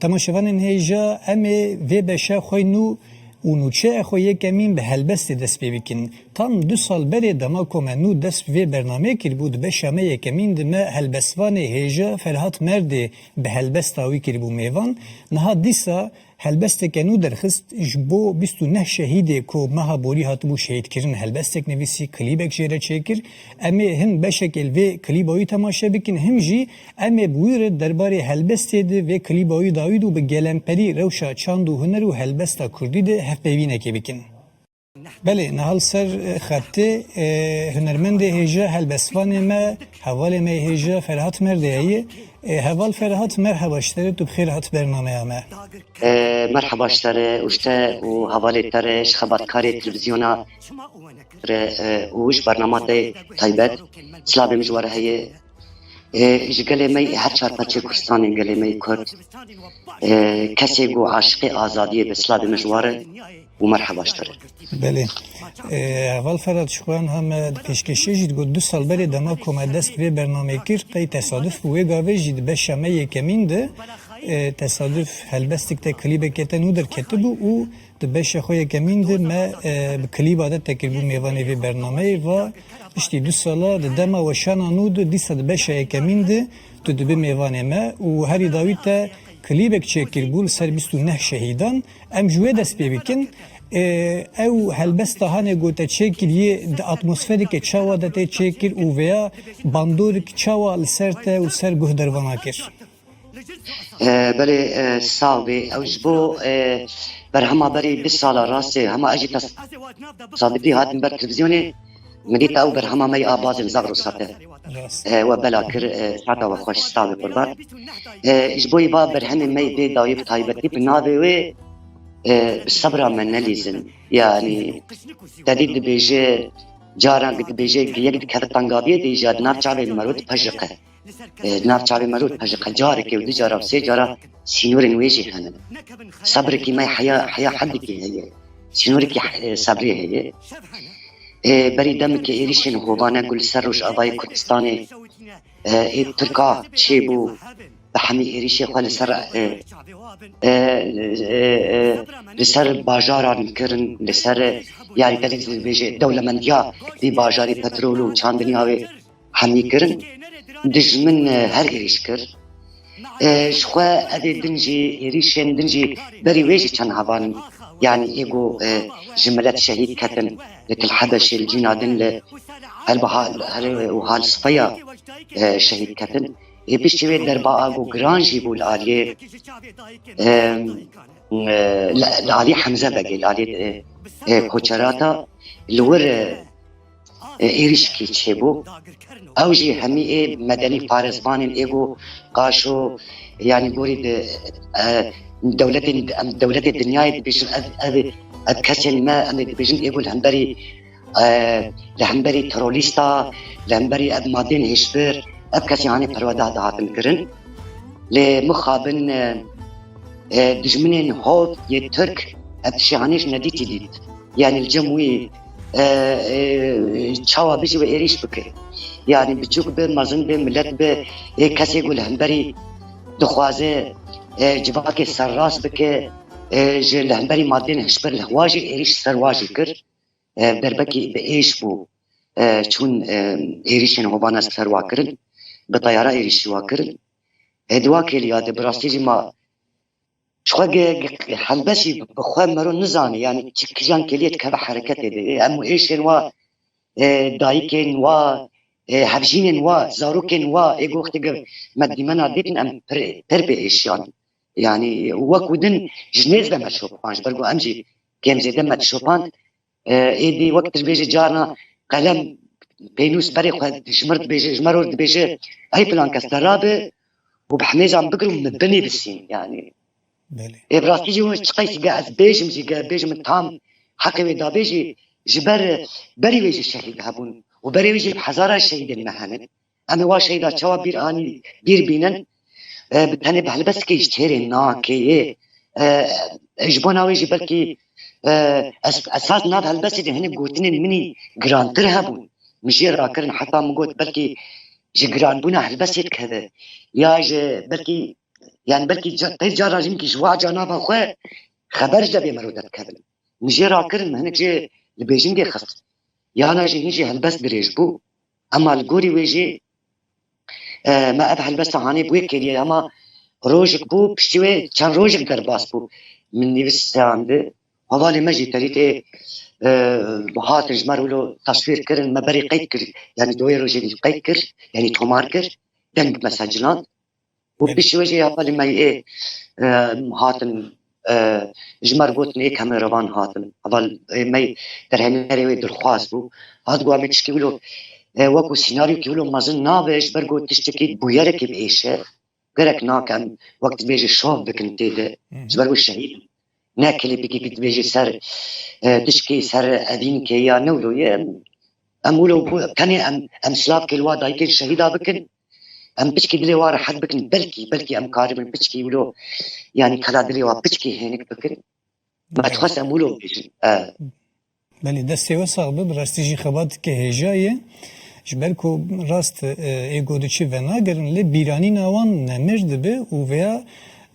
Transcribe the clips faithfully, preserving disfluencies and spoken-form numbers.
Temaşevanên hêja, em ê vê beşa xwe nû û nûçeya xwe yekemîn bi helbestê dest pê bikin. Tam du sal berê dema ku me nû dest bi vê bernameyê kiribû, di beşa me yekemîn de me helbestvanê hêja Ferhat Merdê bi helbesta wî kiribû mêvan. Niha dîsa helbesteke nû derxist, ji bo bîst û neh şehîdê ku meha borî hatibû şehîdkirin helbestek nivîsî, klîbek jê re çêkir. Em ê him beşekê li vê klîba wî temaşe bikin, him jî em ê bi wî re derbarê helbestê de vê klîba wî dawî de û bi gelemperî rewşa çand û huner û helbesta kurdî de hevpeyvînekê bikin. Belê, niha li ser, e, xetê, e, hunermendê hêja helbestvanê me, hevalê me yê hêja Ferhat Merdê heye. E, heval Ferhat, merheba ji te re, tu bi xêr hat bernameya me. E, merheba ji te re û ji te û hevalê te re, ji xebatkarê televîzyona re, e, û ji bernama te taybet. Silavê min ji we re heye. E, ji gelê me yê her çar parçeyê Kurdistanê, gelê me yê Kurd. E, kesê ku aşiqê azadiyê be, silavê min ji we re û merheba ji te re. Belê. E, heval Ferhat, ji xwe niha me di pêşkêşê jî digot, du sal berê dema ku me dest bi vê bernameyê kir, qey tesaduf bû. Wê gavê jî di beşa me yekemîn de, e, tesaduf helbestik te, klîbeke te nû derketibû û di beşa xwe yekemîn de me, e, bi klîba te te kiribû mêvanê vê bernameyê. Va piştî du sala di dema weşana nû de, dîsa di beşa yekemîn de tu dibî mêvanê me û herî dawî te klîbek çêkiribû li ser bîst û neh şehîdan. Em ji wê dest pê bikin. E, ew helbesta hanê ku te çêkiriye di atmosfereke çawa de tê çêkir û vêya bandorek çawa li ser te û li ser guhdarvana kir? E, belê, e, sax bê. Ew ji bo, e, berhema berî bîst sala rastê, hema ez jî tesadufî hatim ber televîzyonê, min dît ew berhema me yê Abazên Zaxro Sate. Rast. E, we bela kir, e, saeta we xweş, sax bê qurban. E, ji bo yê va berhemê me yê vê dawî bi taybetî bi navê wê, e, bi sebra me nelîzin. Yanî, te dî dibêje, caran dibêje, yek dikeve tengaviyê, dê jî di nav çavên mero dipejiqe. E, di nav çavê mero dipejiqe, carekê û du cara û sê cara sînorên wê jî hene. Sebrekî me heya, heya hedikî heye. Sînorekî, e, sebrê heye. E, berî demekê êrîşên hovane ku li ser Rojavayê Kurdistanê, e, ê Tirka çêbû, bi hemî êrîşê xwe li ser, e, e, e, e, li ser bajaran kirin, li ser, e, yanî te dibêje dewlemendiya vî bajarî, petrol û çandiniya wê hemî kirin. Dijmin, e, her êrîş kir. E, ji xwe evê din jî, êrîşên din jî berî wê jî çend hevalin, yanî ê ku, e, ji milet şehîd ketin, li Til Hebeşê, li cîna din, li Helbiha, her û hal Sipeya, e, şehîd ketin. Ê piştî wê derba a ku giran jî bû li aliyê, e, e, li, li aliyê Hemze Begê, li aliyê, e, e, Koçerata, li wir, e, e, êrîşkî çêbû. Ew jî hemî ê medenî parêzvanên ê ku qaşo, yanî gorî di, e, dewletên, em dewletê dinyayê dibêjin, ev, ev, ev kesên me, em ê dibêjin ê ku li hemberî, e, li hemberî terorîsta, li hemberî ev madên hişbir, ev kesên hanê perwada dihatin kirin. Lê mixabin, e, e, dijminên hov yê Tirk ev tişê hanê ji nedîtî dît. Yanî li cem wî, e, e, çawa bijî wê êrîş bike. Yanî biçûk be, mezin be, milet be, ê kesê ku li hemberî dixwaze, e, civakê serrast bike, e, ji li hemberî madên hişbir li wa jî êrîş ser wa jî kir. E, derbekî bi êş bû. E, çûn, e, êrîşên hovane ser wa kirin. Bi teyara êrîşî wa kirin. E, di wa kêliya de bi rastî jî ma ji xwe ge-, ge-, helbestî bi xwe mero nizane, yanî çi kijan kêliyê dikeve hereketê de. Em û êşên wa, e, dayikên wa, e, hevjînên wa, zarokên wa, ê ku wextê ge me dîmena dîtin em pir, pir bi êşiyan. Yanî wek û din ji nêz ve me şopand, ji ber ku em jî kêm zêde me dişopand. E, êdî wek tu dibêjî carna qelem pênûs berê xwe ji mir dibêje, ji me re dibêje, ey filan kes te rabe û bi hemêzan bigir û min binivîsîn, yanî. Belê. Ê bi rastî jî hûn çi qeysî ge ez bêjim jî, ge bêjim min tam heqê wê dabê jî, ji ber berî wê jî şehîd hebûn û berê wê jî bi hezara şehîdên me hene. Em ê wa şehîda çawa bîr anî, bîr bînin? E, bi tenê bi helbestikê ji têrê nake yê. E, e, ji bona wê jî belkî, e, es-, esas nav helbestê de hinek gotinên min î girantir hebûn. Min jê rakirin, heta min got belkî ji giranbûna helbestê dikeve. Ya ji belkî Yani belkî ca- qey cara jî min kî ji wa ca nava xwe xeber ji devê mero derdikevin. Min jê rakirin, min hinek jê li bêjingê xist. Yana jî hîn jî helbest dirêj bû. Ema li gorî wê jî, e, me ev helbesta hanê bi wê kêliyê, ema rojek bû, piştî wê çend rojek derbas bû. Min nivîsandi, hevalê me jî terî tê, e, hatin ji me re wilo taswîr kirin, me berê qeyd kir, yani di wê rojê dî qeyd kir, yani tomar kir, deng me seciland. Û piştî wê jî hevalê me yê, e, hatin, e, ji me re gotin ê kameravan hatin. Heval, e, me derhenerê wê dilxwaz bû. Hat got, em ê tişkî wilo, e, wekû sînaryokî wilo mezin nabe, ji ber ku tiştekî bûyerekê bi êşe. Gerek nake em wek dibêje şov bikin tê de. Ji ber wê şehîd in. Ne klîpekî ku dibêje ser, e, tişkî ser evînkê ya ne wilo ye. Em wilo bû, tenê em, em silavkê li wa dayikê şehîda bikin. Em piçkî dilê wa rehet bikin. Belkî, belkî em karibin piçkî wilo, yani kela dilê wa piçkî hênik bikin. Me dixwest em wilo bêjin. E, Belê, destê we sax be, bi rastî jî xebateke hêja ye. Ji ber ku rast, e, ê ku diçe venagerin, lê bîranîna wan nemir dibe û veya,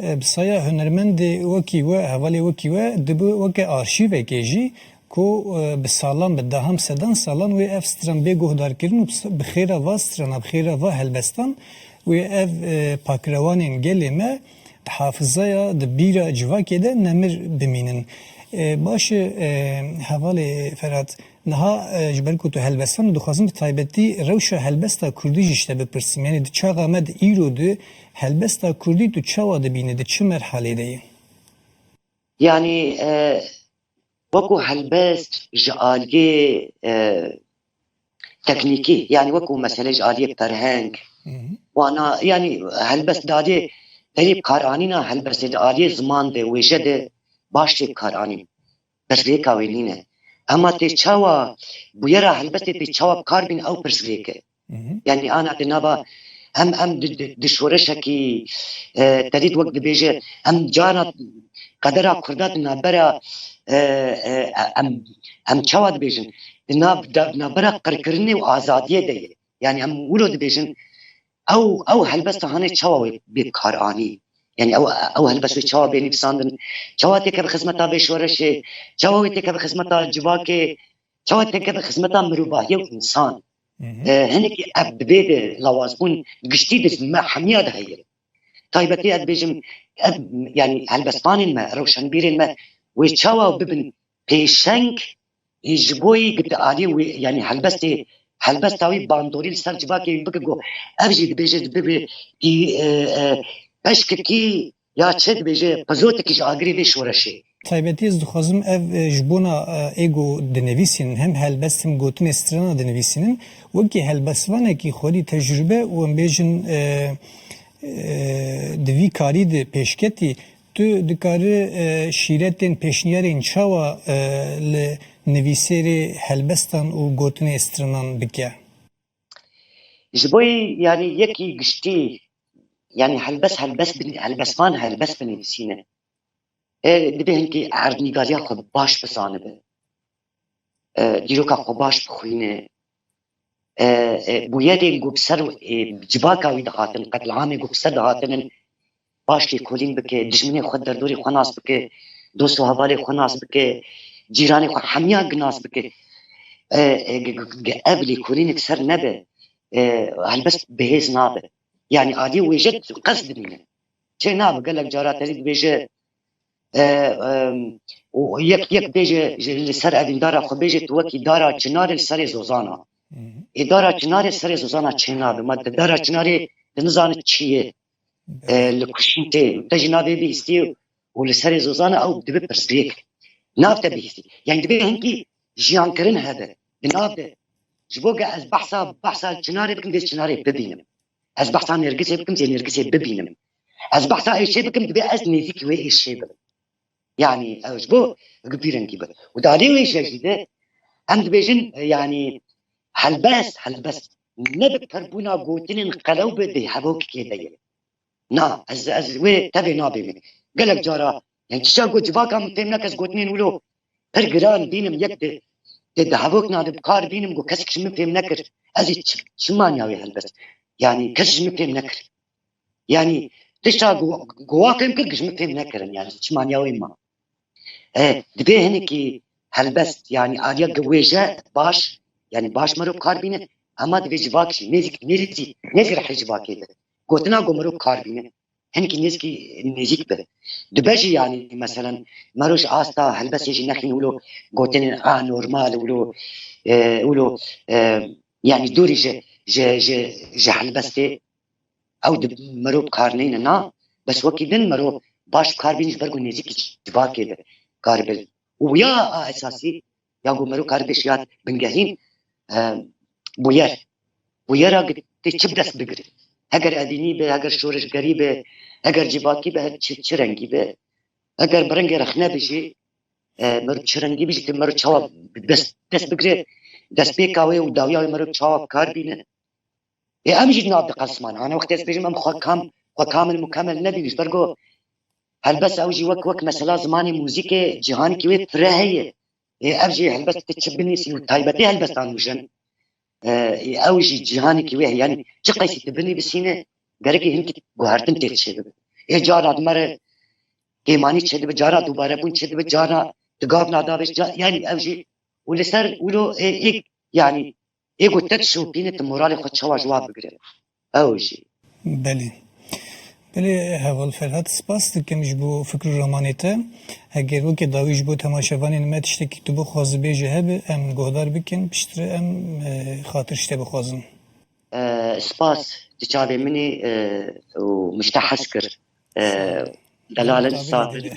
e, bi saya hunermendê wekî we, hevalê wekî we dibe weke arşîvekê jî ku, e, bi salan, bi dehan sedan salan wê ev stran bê guhdarkirin û bi s-, bi xêra va strana, bi xêra va helbestan wê ev, e, pakrewanên gelê me di hafizaya, di bîra civakê de nemir bimînin. E, baş e, e, hevalê Ferhat, niha, e, ji ber ku tu helbestan û dixwazim bi taybetî rewşa helbesta kurdî jî ji te bipirsim. Yanî di çaxa me di îro de helbesta kurdî tu çawa dibînî, di çi merhalê de ye? Yani, e, wekû helbest ji aliyê, e, teknîkî, yani wekû mesele ji aliyê ferheng, Hı hı. wana, yani helbest di aliyê berî karanîna helbestê di aliyê ziman de, wêje de baş tê karanîn. Pirsgirêka wê nîne. Ema tê çawa bûyera helbestê tê çawa bi kar bîn ew pirsgirêk e. Hı hı. Yani ana di nava em, em di, di, di şoreşekî, e, te dît wek dibêje, em cara qedera Kurda di navbera, e, e, em, em çawa dibêjin? Di nav, di navbera qirkirinê û azadiyê de ye. Yani em wilo dibêjin, ew, ew helbesta hanê çawa wê bê kar anî? Yani ew, ew helbest wê çawa bê nivîsandin? Çawa têke bi xizmeta vê şoreşê? Çawa wê têke bi xizmeta civakê? Çawa têke bi xizmeta mirovahiye û însan? Hı hı. E, hinekî ev divê de lawazbûn giştî di me hemiya de heye. Taybetî ez dibêjim, ev, yani helbestvanên me, rewşenbîrên me, wê çawa bibin pêşeng, e, ji bo yî gidi aliyê wê, yani helbestê, helbesta wî bandorî li ser civakê wî bike, got, ev jî dibêje, dibe, e, e, peşkekî ya çi dibêje, qizotekî ji agirê vê şoreşê. Taybetî ez dixwazim ev, e, ji bona, e, ê ku dinivîsînin, hem helbest hem gotinê strana dinivîsînin, wekî helbestvanekî xwedî tecrûbe û em bêjin, e, e, di vî karî de pêşketî, tu dikarî, e, şîretên pêşniyarên çawa, e, li nivîsêrê helbestan û gotinê stranan bike? Ji bo yî, yani yekî giştî, yani helbest, helbest bin-, helbestvan helbest binivîsîne. E, divê hinkî erdnîgariya xwe baş bizanibe. E, dîroka xwe baş bixwîne. E, e, bûyerên ku bi ser, e, civaka wî dihatin, qetliamê ku bi ser dihatinin, baş lêkolîn bike, dijminê xwe derdorê xwe nas bike, dost û hevalê xwe nas bike, cîranê xwe hemiya nas bike. E, e, ge-, ge-, ge-, ev lêkolînek ser nebe, e, helbest bihêz nabe. Yani aliyê wêje qez dimîne. Çê nabe, gelek cara te dî dibêje, e, em, û yek, yek bêje, ji, li ser evîndara xwe bêje, tu wekî dara çinarê li serê zozana. Hı hı. Ê dara çinarê serê zozana çê nabe. Ma te dara çinarê, tu nizane çi ye. E, li kuşîn tê. Te jî navê bihîstî û li serê zozana ew dibe pirsgirêk. Nav te bihîstî. Yani divê hinkî jiyankirin hebe. Di nav de. Ji bo ge ez behsa, behsa çinarê bikim, dê çinarê bibînim. Ez behsa nêrgisê bikim, dê nêrgisê bibînim. Ez behsa êşê bikim, divê ez nêzîkî wê êşê bibim. Yani ew ji bo bi vî rengî be. Û di alî wê jî de em dibêjin, e, yani helbest, helbest ne bi pirbûna gotinên qelew be, di hevokê de ye. Na, ez, ez wê tevê nabême. Gelek cara, yani tişta ku civaka min fêm neke, ez gotinên wilo pir giran bînim, yek di, di, di hevokna de bi kar bînim, ku kesek ji min fêm nekir. Ez ê çi, çi manya wê helbest? Yani kes ji min fêm nekir. Yani Tişta ku, ku wa fêm kir, giş min fêm nekirin, yani çi maniya wê ma. E, divê hinekî helbest, yani aliya giwêje baş, yani baş mero bi kar bîne, ama divê civak jî nêzîk, nêzî, nêzî rihê civakê be. Gotina ku mero bi kar bîne, hinekî nêzîkî, nêzîk be. Dibe jî, yani meselen, mero ji asta helbestê jî nexîne wilo gotinên a normal, wilo, e, wilo, e, yani dûrî ji, ji, ji, ji helbestê ew di mero bi kar neyne na, bes wekî din mero baş bi kar bîne ji ber ku nêzîkî civakê be kar be. Û ya a esasî ya ku mero kar bê şiyat bingehîn, e, bûyer. Bûyera ku tê çi bi dest bigire. Heger evînî be, heger şorişgerî be, heger civakî be, her çi, çi rengî be. Heger bi rengê rexne be jî, e, mero çi rengî be jî, tê mero çawa bi dest, dest bigire, destpêka wê û dawiya wê mero çawa bi kar bîne. Ê, em jî nav diqesman. Ana wextê ez bêjim em xwe kam, xwe kamil mukemel nebîn. Ji ber ku helbest ew jî wek, wek mesela zimanê muzîkê cîhanekî wê pire heye. Ê, ev jî helbest tu çi binîsî û taybetê helbestan nûjen. Ê, ê, ew jî cîhanekî wê heye. Yani çi qeysî tu binivîsîne, gerekî hinkî guhertin tê çêbibe. Ê, cara di me re kêmanî çêdibe, cara dûbarebûn çêdibe, cara di gav nadavêj, ca-, yani ev jî û li ser wilo ê, ê, yani ê ku te dişopîne tu moralê xwe çawa ji wa bigire. Ew jî. Belê. Belê heval Ferhat, spas dikim ji bo fikr û ramanê te. Heger weke dawî ji bo temaşevanên me tiştekî tu bixwaze bêje hebe, em guhdar bikin, piştre em, e, xatir ji te bixwazin. E, spas, di çavê min î, e, û min ji te hez kir. E, Sağ ol. Delalin Tabii sağ ki.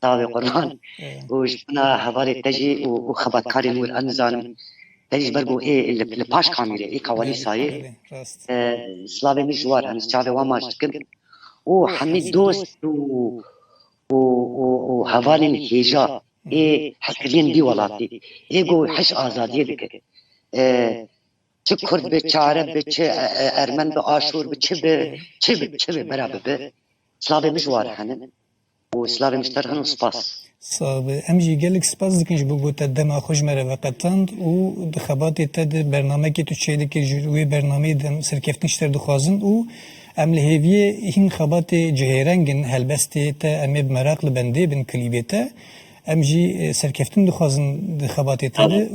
Sağ ol, qurban. Evet. Û ji bona hevalê te jî û, û xebatkarên wir, ez nizanim. Te jî ji ber ku ê li, li paş kamîrê, ê kawanî Evet, sayê. Evet, rast. E, slavê min ji war, em çavê wan maç dikin. Û Oh, hemî rast. Dost û, û, û, û hevalên hêja, ê hezkiriyên vî welatî, ê ku hiş azadiyê dike. E, çi Kurd be, çi Ereb be, çi, e, e, Ermen be, Aşûr be, çi be, çi be, çi be, bera bibe. Slavê min ji war henin. Û slavê min ji te re hene û spas. Sağ be. Em jî gelek spas dikin ji bo ku te dema xwe ji me re veqetand û di xebatê te de bernamekê tu çêdikî, ji wê bernameyê de em serkeftin ji te re dixwazin û em li hêviyê hîn xebatê cihêreng in, helbestê te em ê bi meraq li bendê bin klîbê te. Em jî, e, serkeftin dixwazin di xebatê te de